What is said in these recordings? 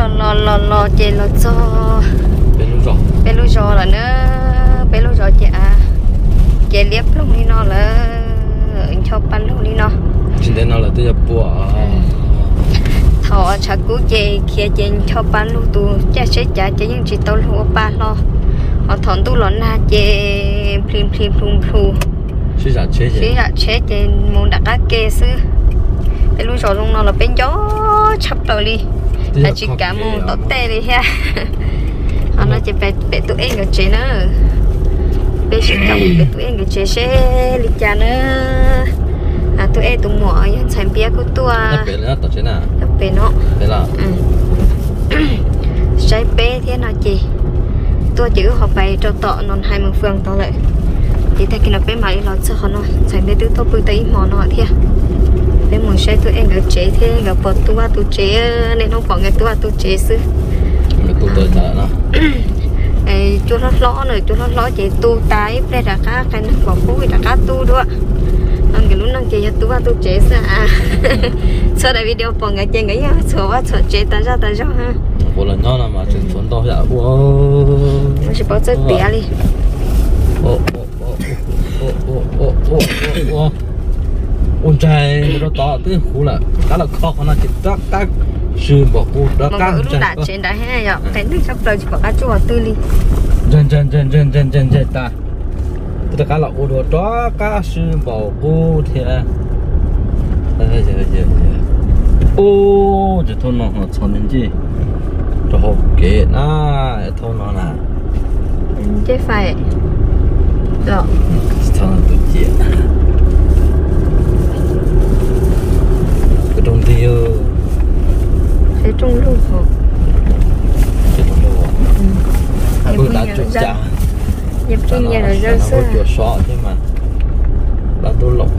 Los los los ces los txog peb lub zos lawm na. Peb lub zos ces a, ces liab ploog li no lawm, ncho pa lug li no. Tsis ntev no lawm twb yog pua. Thaum tshav kub ces khiav ces ncho pa lug tus caij tsheb cav ces yeej tsis tau lug ua pa hlo. Ho thaum ntuj los nag ces nplis nplis nplus nplus, sib zam tsheb ces mus nram qab ke xwb. Peb lub zos zoo no los peb nco tshaj plaws li, tsis kav mus tom tej li thiab. Ho no ces pem Tub Ej nkawd tsev na. Peb sib coj pem Tub Ej nkawd tsev seb li cas na. Tub Ej tus muam yog ntxhais Npiab kuj tuaj pem no saib peb thiab no ces tuaj ces wb ho pais rau tom no Hais Mus Fwm tod lawm. Ces tag kis no peb mam li los txog qhov no, ntxhais Npiab twb tuaj pw tau ib hmo no thiab. Peb mus saib Tub Ej nkawd tsev thiab nkawd puas tu vaj tu tsev, niaj hnub pom nkawd tu vaj tu tsev xwb. Cua hlob hlob na, cua hlob hlob ces tu tas ib pliag rov qab qai neeg pom qub rov qab tu dua. Nkawd lub neej ces yog tu vaj tu tsev xwb. Txhua daim video pom nkawd ces nkawd yeej txhuam vaj txhuam tsev tas zaj tas zog. Ua los nyob no mas tseem txhuam ntau yam ua, tsis paub txawj piav li. Ua ntsaig rau tod twb huv lawm, rov qab los kho qhov no ces rov qab sw npaum qub rov qab ntsaig. Lub dam tsev ntawd thiab yom, qee neeg tshaj plaws tsis pom qab tsuj qhov twg li. Ntsaig ntsaig ntsaig ntsaig ntsaig ntsaig tas, twb rov qab los ua dua rov qab sw npaum qub thiab. Ub, ces thaum no ho txog ntawm ncej rau hauv kev na, thaum no na. Ncej fais. Txog tus ciam. Rooj nti. Rooj lug. Rooj lug. Kuj dab tsuj cas. Cua sov thiab mas dab ntub loom.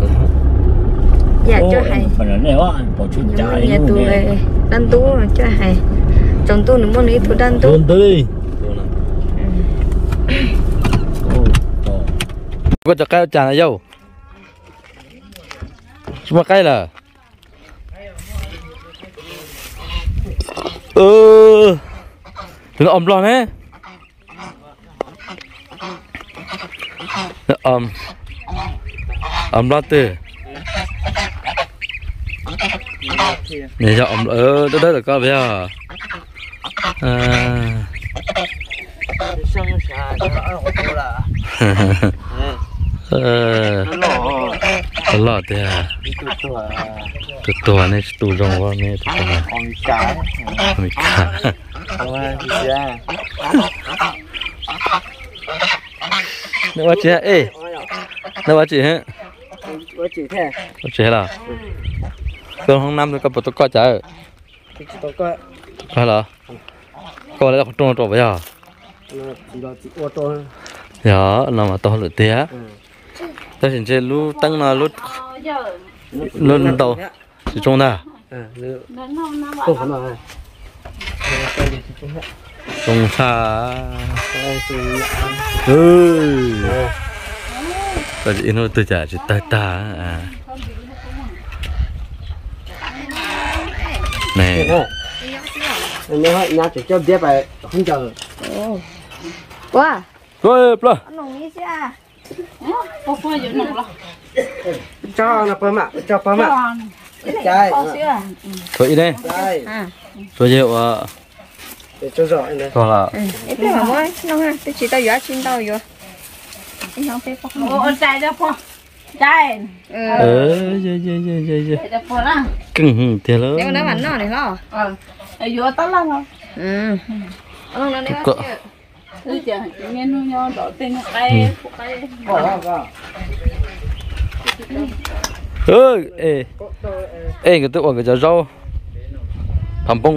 Yam coj hais, nyias tus dab ntub coj hais, tsaus ntuj nws muaj nws ib tug dab ntub. Koj cov qaib ua cas na yau? Tsis muaj qaib lawm. Tus no os nplog ne. Os nplog twg? Nws yog dawb dawb tom koj puas yog? Loj tiag. Tus tuag nej tsis tu zoo ua me tus tuag. Amelikas. Neb ua tsi ej? Neb ua tsi? Ua tsi los? Koj hoob nab koj puas tau koj cas? Koj los? Koj ua lawv qhov rooj rau puas yog? Yog no mas tau lawm tiag. Tab sis ntshe lub teeb no lub ntau tsis tsoo ntag. Tsoo tshaj. Ib hnub twg cas tsis tawg tag. Ua, plaub. Tso no pab mam, tso pab mam. Cai. Tso ib ne. Tso yog ua. Tso los. Twb tsis tau yuav tsis ntau yuav. Keej tiag lawm. Ej, nkawd twb ua nkawd cov zaub phav npoob.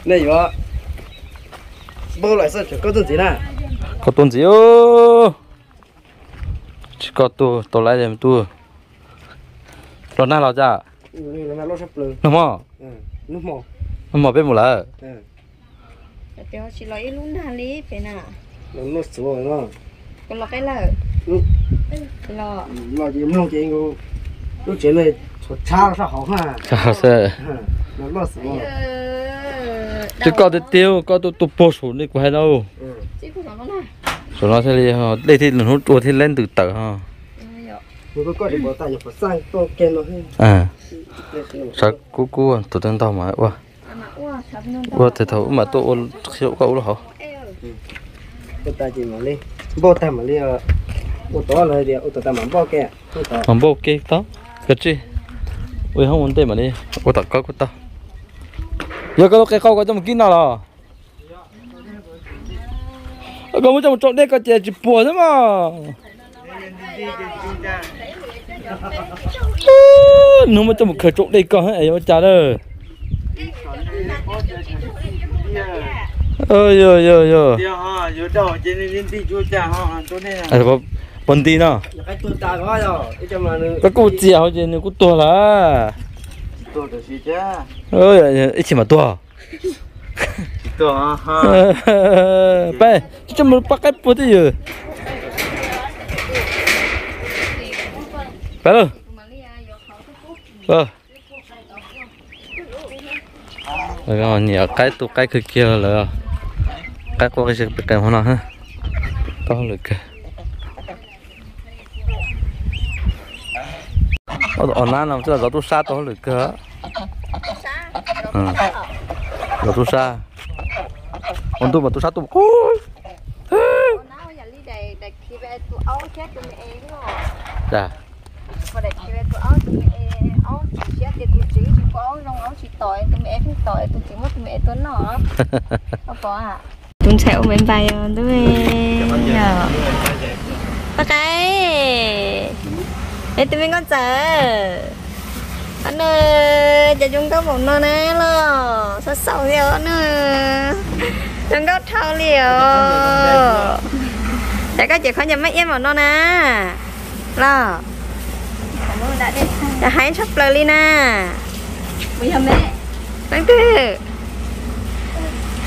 Nej yuav npau lawm xwb, koj tuaj ntxiv na. Koj tuaj ntxiv. Tsis koj tuaj tau lawm, tuaj los nag los cas? Nag hmo, nag hmo peb mus lawm. Tsis los ib lub nag li pem na. Los noj xuv no. Los qeb lawm. Los ces mloog ces lub tsev no tshuav tshab sab hauv ha. Los noj xuv. Ces koj tiag tiag koj tuaj tuaj puag saum li kuv hais no. Saum no thiaj li dej thiaj li hnub ua thiaj li ntws tawm ho. Sawv kub kub tus twg ntog mas ua. Ua tes thaum ub mas tuaj ua qhia koj ua lub hauv. Npauj tag mam li, ua tod los tias ua tod tag mam npauj ke. Mam npauj ke tau, kav tsij ua hoob ua ntej mam li ua tom koj kuj tau. Yog koj lub qe qau koj coj mus kib no los? Koj muab coj mus tsau dej koj ces tsis puas xwb mas. Nws muab coj mus khaws tsau dej koj es yuav ua cas lawm? Yog yog yog. Pos nti no. Koj kuj txias hauv ces nws kuj tuag lawm. Ib chim mam tuag. Peb tsis tso mus pab qaib puag twj ywm. Peb lawm. Nyiam qaib tu qaib kawg kiag lawm. Qaib quaj qis qis qees hauv no, tau hauj lwm kawg. Os nab no twb los zov tub sab tau hauj lwm kawg. Zov tub sab, ua ntuj mas tub sab tuaj. Tus ntxhais ua me npais ntuj. Paj Qaib, es tus me nkauj ntxawm, ob nws cas zoo nkauj npaum no na los? Xav xaum thiab ob nws, zoo nkauj dhau li os. Cas koj cev khaub ncaws maj iab npaum no na los? Cas hais tshaj plaws li na. Leej twg?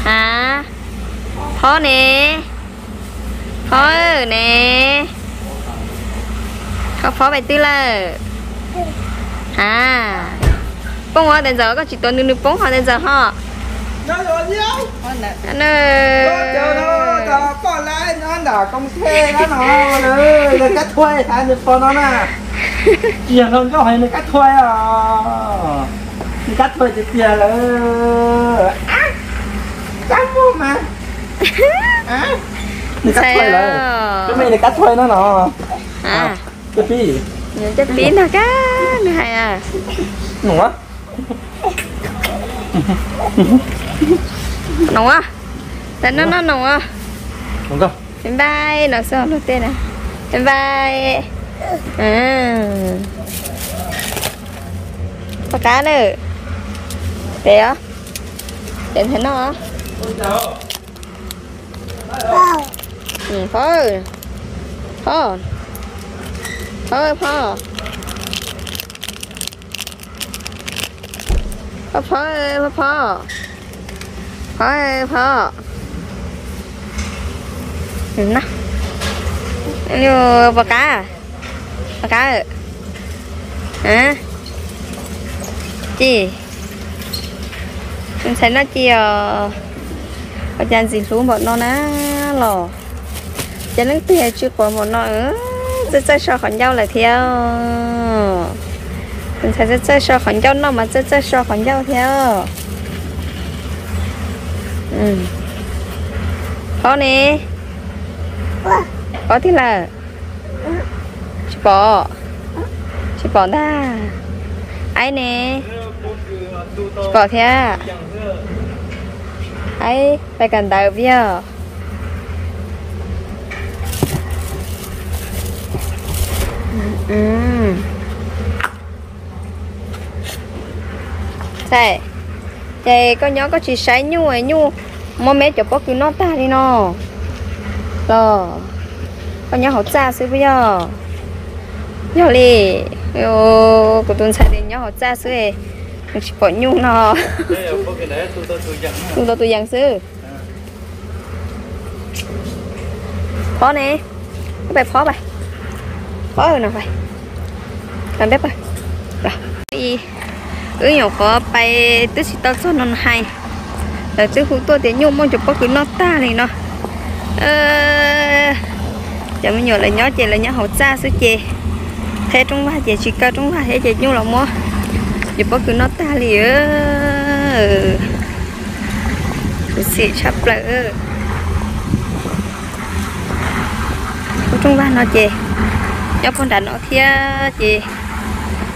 Ha, phob ne, phob ne, koj phob pem twg lawm? Ha, poob os tes ntxawm, koj tsis tuav nws nws poob ho tes ntxawm ho. Poj laib nyob nram koob thej no, nws kab thuaj hais nws pog no na. Tsis yog hluas nkauj hais nws kab thuaj os, nws kab thuaj tiag tiag lawm. Kab muag mas, nws kab thuaj lawm, tus me nws kab thuaj no no. Coj pib, coj pib ntag kab nws hais. Nua, nua, tas no no nua. Bye bye no xwb luag tej na. Bye bye. Poj qab na. Pem os, pem ntawm no. Phob, phob, phob, phob, phob, phob, phob, phob, phob. Pov qab, pov qab. Ci, ntxhais no ci os, ua cas ntxim hlub npaum no na los? Ces leej twg tsis quav npaum no, txawj txawj so qhov ncauj lawm thiab. Tus ntxhais txawj txawj so qhov ncauj, noj mas txawj txawj so qhov ncauj thiab. Phob ne, phob twg lawm? Tsis pom, tsis pom ntag. Aib ne, tsis pom thiab. Aib, pais kawm ntawv peb yog. Ces koj nyob koj tsis saib nyuj, nyuj muab meb cov pob kws noj tag li no los? Koj nyob hauv txaj xwb puas yog? Yog li, kuv tus ntxhais tias nyob hauv txaj xwb, nws tsis pom nyuj no. Tu tau tus yees xwb. Phob ne, pais phob pais, phob no pais, peb pais. Wb nyuam qhuav pais twb tsis tau txog no hais, lawv twb hu tuaj tias nyuj muab cov pob kws noj tag li no. Cov me nyuam lawv nyob ces lawv nyob hauv txaj xwb ces, qheb rooj vag ces tsis kaw rooj vag thiab ces nyuj los muab cov pob kws noj tag li. Khuv xim tshaj plaws. Lub rooj vag no ces nyob puag nram no thiab ces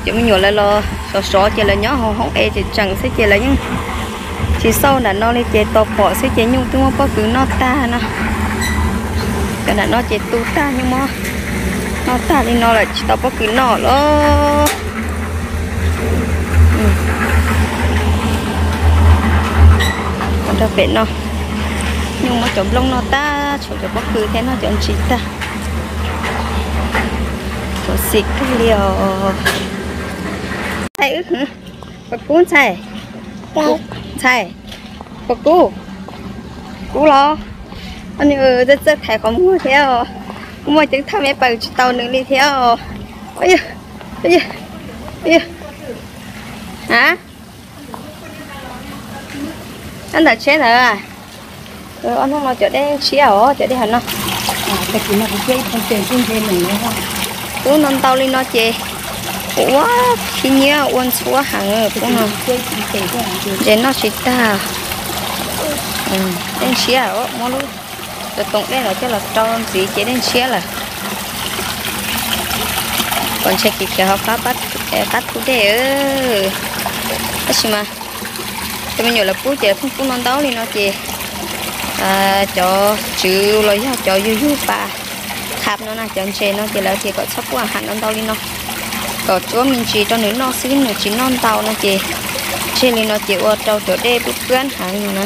cov me nyuam lawv los sov sov ces lawv nyob hauv hoob es tseem tseem xwb ces lawv yeej tsis xauj nram no li ces tos pom xwb ces nyuj twb muab pob kws noj tag no. Cov nram no ces tu tag nyuj muab noj tag li no lawm tsis tau pob kws noj los. Nram pem no nyuj muab cov nplooj noj tag tshuav cov pob kws thiab noj cov ntsis tag. Khuv xim kawg li os. Ntxhais, Pov Kub, Ntxhais, Ntxhais, Pov Kub, Kub los, txawj txawj thaiv qhov muag thiab os. Kuv muaj ceev thaj me paws tsis tau nws li thiab os. A, ntawm tsheb ntawd. Ob hnub no cov dej tshiab os, cov dej hauv no. Hnub no ntau li no ces ua khib nyiab ua ntxhuab heev hnub no. Ntses noj tsis tag. Dej tshiab, muab lub, cov toom dej los coj los rau ntxiv ces dej tshiab lawm. Kom ntshe khiav khiav hauv qab thu dej. Tab sis mas cov me nyuam lawv pub ces pheej pub no ntau li no ces cov tswv los yog cov yug yug pas qhab no na, cov ntses no ces lawv tias kom txhob pub ha ntau ntau li no, kom tsuab me ntsis rau nws noj xwb, nws tsis noj ntau no ces tseg li no ces ua rau cov dej pub pwb heev no na.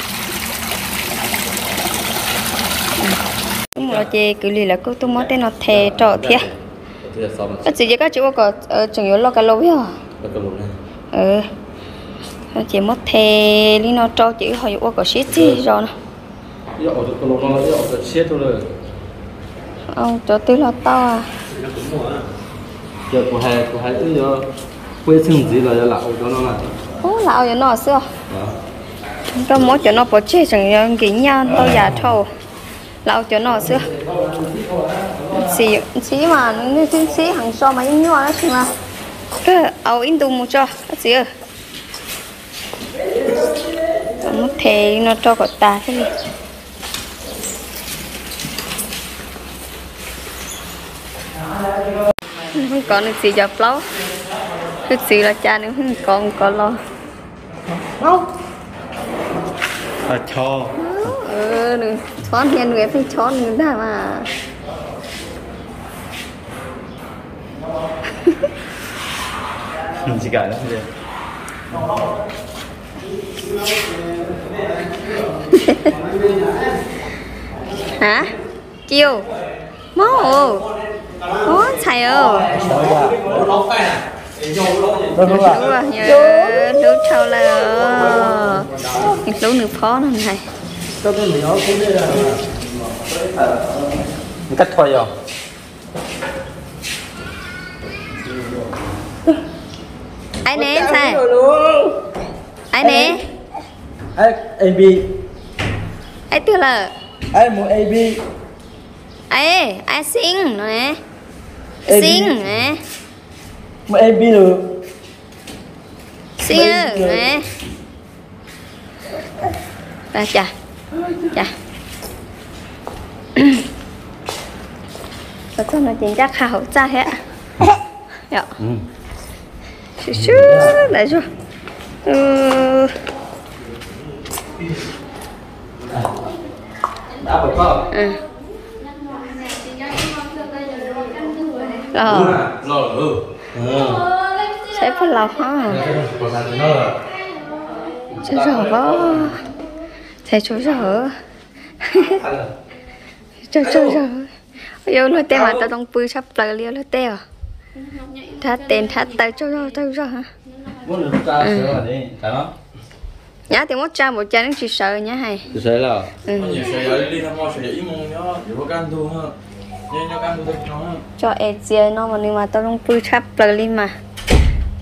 Mus los ces kwv lis lawv kuj tuaj muab tej no the rau thiab. Koj txiv, ces koj tsis ua kom tseem yuav loj ka lo yog? Ces muab the li no rau ces wb ho yuav ua kom siab txig zog no. Cov twg los tau. Ub, lam au yuav no xwb. Koj muab cov no pov tseg tseem yuav nkim nyaj ntau yam dhau. Lam au cov no xwb. Ntxhib mas nws ntxhib heev so mas yeej nyuaj tab sis mas kawg au ib ntu mus tso koj txiv. Muab the li no rau kom tas thiaj li. Nws pheej kov nws txiv cov plaub. Tus txiv los cas nws pheej kov mus kov los. Nws chob hnia nws pheej chob nws ntag mas. Ha, ciu, mob, mob ntxhais os. Hlub, hlub dhau lawm os. Nws hlub nws phob no ntag. Aib ne ntxhais? Aib ne? Aib twg lawm? Aib, aib Xeeb no ne. Xeeb ne. Xeeb ne. Cas, cas, txog no ces ncaj qha hauv txaj thiab. Sub sub ntawd zuag. Los, saib puag laus ho. Tsaug zog, txhais tsaug zog. Tsaug, tsaug zog. Yuav luag tej mas tau zoo pw tshaj plaws li luag tej os. Nrhab tes nrhab taw tsaug zog tsaug zog. Nyab tias muab tsa npaum cas nws tsis sawv nyab hais. Tso es txias no mas nws mas tau zoo pw tshaj plaws li mas.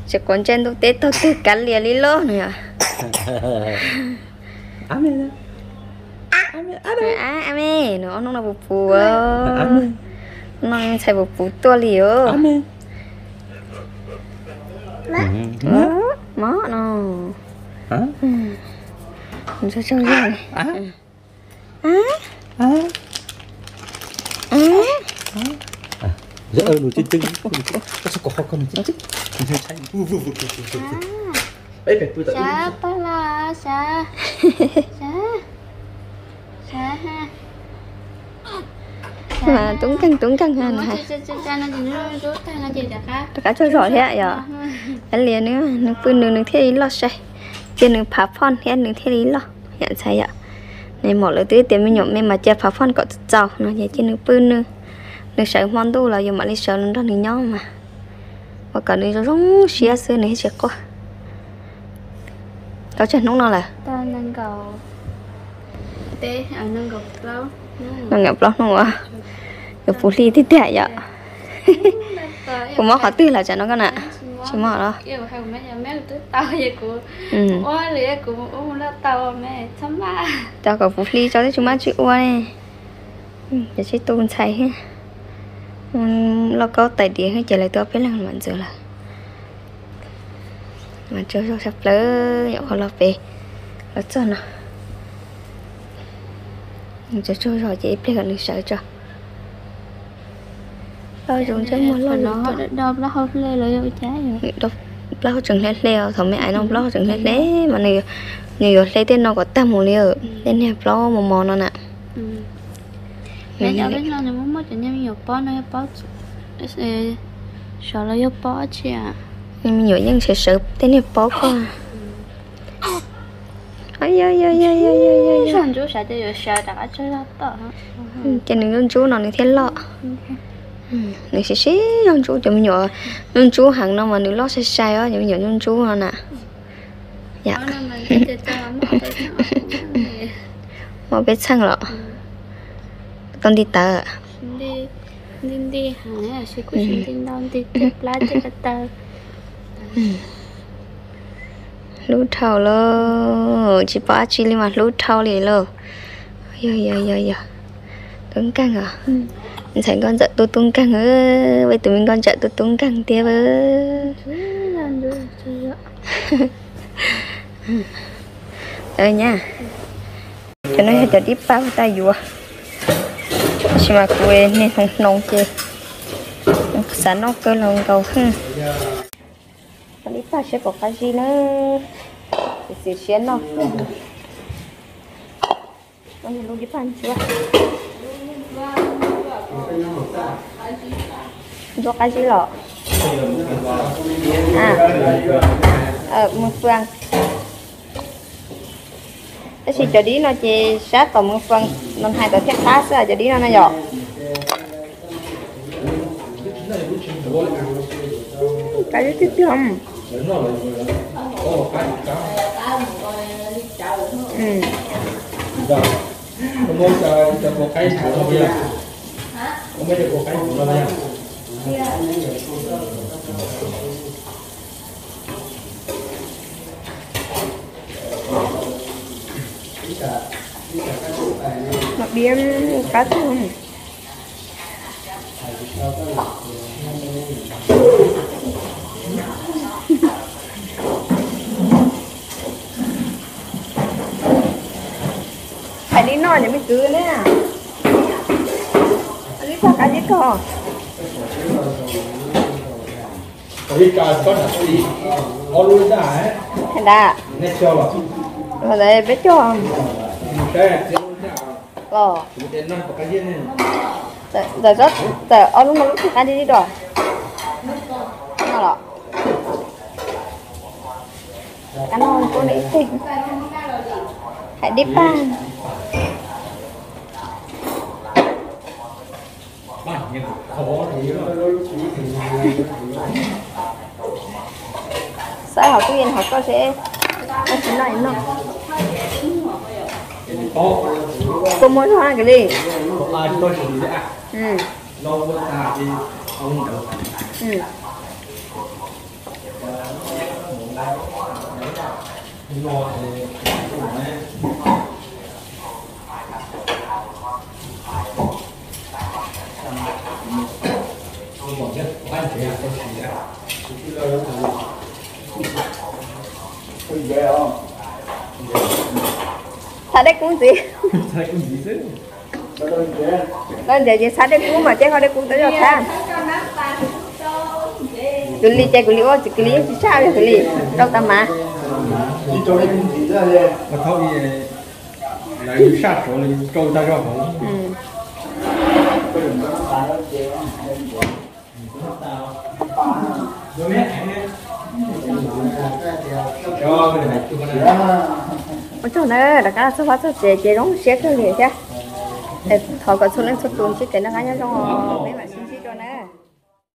Tsis quav ntsej ntuj teb taug twg kav lias li lauj nws yom. A me, nws ob hnub no puv puv, hnub no ntxhais puv puv tuaj li os. Mob no. Tub nkeeg tub nkeeg, rov qab tsaug zog thiab yom. Kav lias nws, nws pw nws nws thiaj li loj sai, cia nws phav phoj thiab nws thiaj li loj yom ntxhais yom. Nws mam lawv twb tias me nyuam me mas cia phav phoj kom txaus txaus no ces cia nws pw nws, nws sawv hmo ntuj los yus mam li sawv los nrog nws nyob mas. Ua kom nws zoo zoo siab xwb nws thiaj tsis quaj. Tau tsawg hnub no lawm? Nees nkaum plaub hnub. Yuav puv hli tiag tiag yom. Puas mob qhov twg lawm tsam no koj na? Tsis mob los? Cov kom puv hli tso twb tsis maj tsis ua ne. Ces sib tu ntxhais thiab. Lauj kaub tais diav thiab ces lawv twb ob peb leeg mam ntxuav lawm. Mas tsaug zog sab plaws yom, qhov los pem los txog no. Tsaug tsaug zog ces ib pliag kom nws sawv tso. Plaub zoo ntsej muag loj no. Plaub hau tseem hle hle os, thaum me ais no plaub hau tseem hle hle mas nws yuav hle tej no kom tag mus li, tej niag plaub mos mos no na. Me nyuam yeej sawv sawv tej niag paub koj. Ces nws ntsuab ntsuab no nws thiaj loj. Nws siv siv zog ntsuab, cov me nyuam ntsuab ntsuab heev no mas nws loj sai sai os, cov me nyuam ntsuab ntsuab no na. Yam, muaj peb txheej los tau nti tawv. Hlub dhau lauj, tsis pom dab tsi li mas hlub dhau li lauj. Yog yog yog yog, tub nkeeg os. Ntxhais nkauj ntxawm tub tub nkeeg, peb tus me nkauj ntxawm tub tub nkeeg thiab. Nyab, cov no yog cov dib paj tau yuav, tab sis mas kuv niag hnoos hnoos ces xav noj kawg los nkaus xwb. Dib paj siab pom qab zib na, xwm siab noj. Lub dib paj ntsuab, ntsuab qab zib los. Mws fwj. Tab sis cov dib no ces sab tom mws fwj no hais tau thiaj qab xwb, cov dib no na yom. Qab zib tiag tiag. Mas biab qab tiag. Hais li no cov me kwv ne, li paj qab zib ko. Hais ntag, peb cog los, txawm ob lub no lub twg qab zib dua no los. Qab no kuv ib teg hais dib paj. Xaib hauv tub yees hauv koj seb, koj tsis noj es noj. Kua muag zog kawg li. Xav dej kub ntxiv. Ntxiv ces xav dej kub mas ces ho dej kub tau zog thab. Kuv li ces kuv li ua txiv kuv li yeej tsis tshaj li kuv li rau tau mas. Lawv saj saud li rau tag zog hauv. Ua tsaug na, rov qab txog vaj txog tsev ces zoo siab kawg li thiab. Thov kom txhua leej txhua tus ntsib kev noj qab nyob zoo, peb mam sib ntsib dua na.